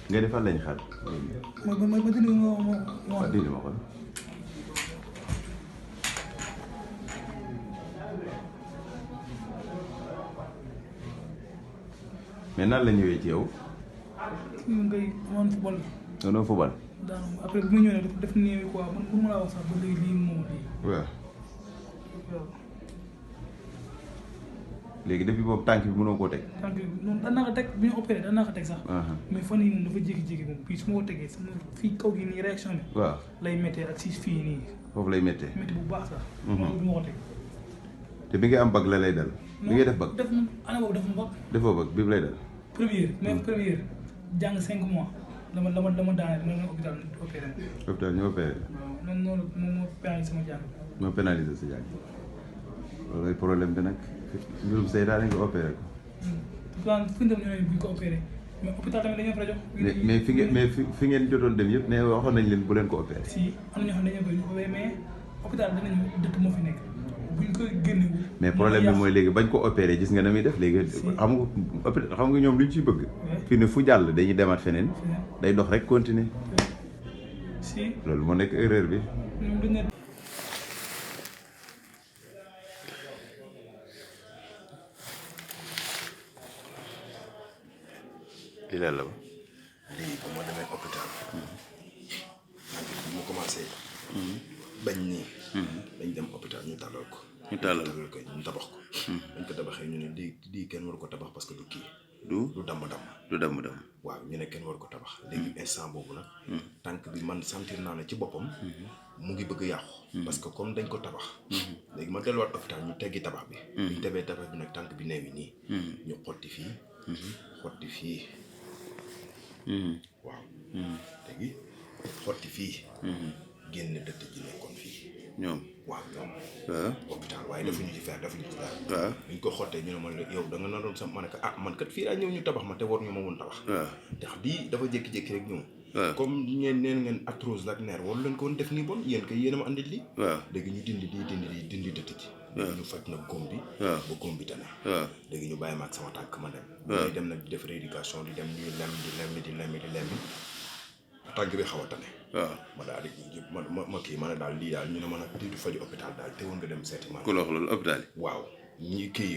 nga defal lañ xaar. ma dindi ma waaw dindi ma ko. mais nan la ñëwee ci yow. ngay amoon football. non football. daanaka après bu ma ñëwee nag def néew quoi man pour ma laa wax sax ba léegi lii moom lii. waaw. léegi depuis boobu tànk bi mënoo koo teg. tànk bi noonu daan naa ko teg bi ñu opéré daan naa ko teg sax. mais fan yii moom dafa jékki-jékki moom fii su ma ko tegee sama fii kaw gi nii réaction bi. waaw lay méttee ak si fii nii. foofu lay méttee. métti bu baax sax. moom du ma ko teg. te bi nga am bag la lay dal. bi ngay def bag def année boobu defuma bag. defoo bag bi lay dal. première même première jàng 5 mois dama daane dama hôpital opéré na. hôpital ñu opéré. waaw noonu moom moo pénalisé sama jàng. moo pénalisé sa jàng. loolu problème bi nag mbirum seytaane nga opéré ko. plan fi ñu dem ñoo ne bu ñu ko opéré mais hôpital tamit dañoo fa jox. mais fi ngeen jotoon dem yëpp ne waxoon nañ leen bu leen ko opéré. si am na ñoo xam ne dañoo koy opéré mais hôpital danañu dëkk moo fi nekk buñ ko génnewul. mais problème bi mooy léegi bañ ko opéré gis nga na muy def léegi. xam nga ñoom lu ñu ciy bëgg. fii ne fu jàll dañuy demaat feneen. day dox rek continuer. si loolu moo nekk erreur bi. lii la ba. lii ba ma demee hôpital. bu ma commencé. bañ nii. dañ dem hôpital ñu tàllal ko. ñu tàllal ko ñu tabax ko. dañ ko tabaxee ñu ne lii kenn waru ko tabax parce que du kii. du damm-damm. du damm-damm. waaw ñu ne kenn waru ko tabax. léegi instant boobu nag. tànk bi man sentir naa ne ci boppam. mu ngi bëgg yàqu. parce que comme dañ ko tabax. léegi ma delluwaat hôpital ñu teggi tabax bi. ñu tebee tabax bi nag tànk bi neewi nii. ñu xotti fii. xotti fii. waaw. léegi xotti fii. génne dëtt ji nekkoon fii. ñoom waaw ñoom. hôpital waaye defuñu ci fer defuñu ci dara. waaw ñu ko xottee ñu ne ma yow da nga naroon sax ma ne ko man kat fii laa ñëw ñu tabax ma te war ñu ma woon tabax. ndax lii dafa jékki-jékki rek ñëw. comme ngeen arthrose ak nerf waru leen ko woon def nii bon yéen kay yéen a ma andil lii. léegi ñu dindi dëtt ji. ñu faj nag góom bi. ba góom bi tane. léegi ñu bàyyi ma ak sama tànk ma dem. ñu dem nag di def rééducation di dem ñuy lem di lemmi tànk bi xaw a tane. ma daal di ma kii ma ne daal lii daal ñu ne ma nag di faju hôpital daal te woon nga dem seeti ma. ku la wax loolu hôpital yi. waaw ñi kii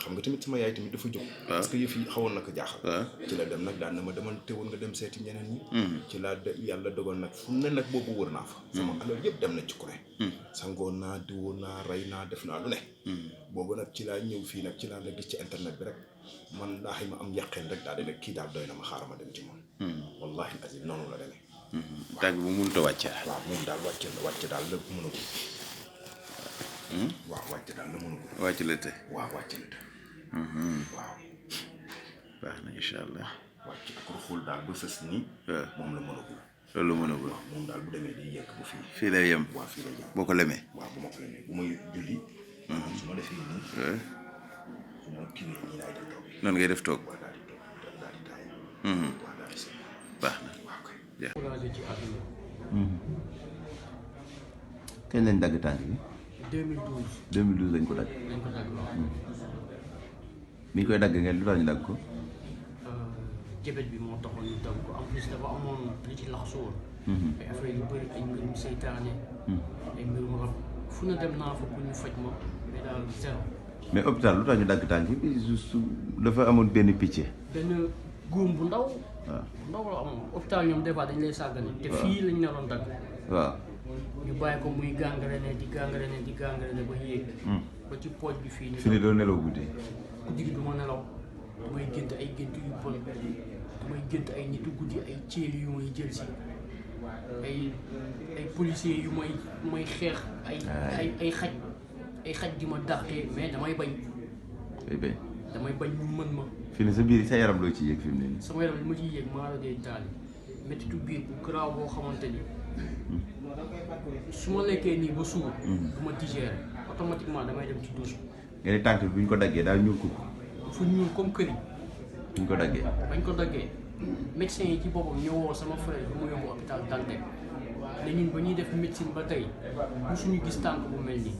xam nga tamit sama yaay tamit dafa jóg. parce que yëf yi xawoon na ko jaaxal. ci la dem nag daal na ma demal te woon nga dem seeti ñeneen ñi. ci laa yàlla dogal nag fu ne nag boobu wër naa fa. sama alal yëpp dem na ci ku ne. sangoon naa diwoon naa rey naa def naa lu ne. boobu nag ci laa ñëw fii nag ci laa la gis ci internet bi rek man laa ma am yàqeen rek daal di ne kii daal doy na ma xaaral ma dem ci moom. wallahi azim noonu la demee. tànk bu mënut a wàcce. waaw moom daal wàcce daal la mën a ko. waaw wàcce daal la mën a ko. wàcc la te. waaw wàcce la te. waaw. baax na incha allah. wàcc ak xool daal ba sës nii. moom la mën a ko. loolu mën a ko. waaw moom daal bu demee di yegg bu fii. fii lay yem. waaw fii lay yem. boo ko lemee. waaw bu ma ko lemee bu may julli. su ma defee nii. su ma kiiwee nii laay dem toog. nan ngay def toog. waaw daal di toog daal di taay. waaw daal di seet. baax na. waaw kay. kañ lañ dagg tànk bi. 2012. 2012 lañ ko dagg. waaw. bi ñu koy dagg ngeen lu tax ñu dagg ko. jabet bi moo taxoon ñu dagg ko en plus dafa amoon li ci laxasu woon. ay affaire yu bëri ay mbirum seytaane. ay mbirum rab fu na dem naa fa pour ñu faj ma mais daal zéro. mais hôpital lu tax ñu dagg tànk bi juste dafa amoon benn picc. benn góom bu ndaw. waaw bu ndaw la amoon hôpital ñoom des fois dañ lay sàggane. te fii lañ naroon dagg. waaw. ñu bàyyi ko muy gangrène di gangrène ba yéeg. ba ci pooj bi fii nii. fi ni doo nelaw guddi. guddi gi du ma nelaw damay gént ay gént yu bon damay gént ay nitu guddi ay ceeli yu may jël si ay policiers yu may xeex ay xaj di ma dàqee mais damay bañ. damay bañ ñu mën ma. fi ni sa biir sa yaram loo ci yéeg fi mu ne nii. sama yaram li ma ciy yéeg maa la dee taali méttitu biir bu garaaw boo xamante ni su ma lekkee nii ba suur. du ma digérer automatiquement damay dem ci douche. nga ne tànk bi bu ñu ko daggee daal ñuul kukk. fu ñuul comme këriñ. bu ñu ko daggee. bañ ko daggee médecin yi ci boppam ñëwoo sama frère bu mu yóbbu hôpital Dantec ne ñun ba ñuy def médecine ba tey mosuñu gis tànk bu mel nii.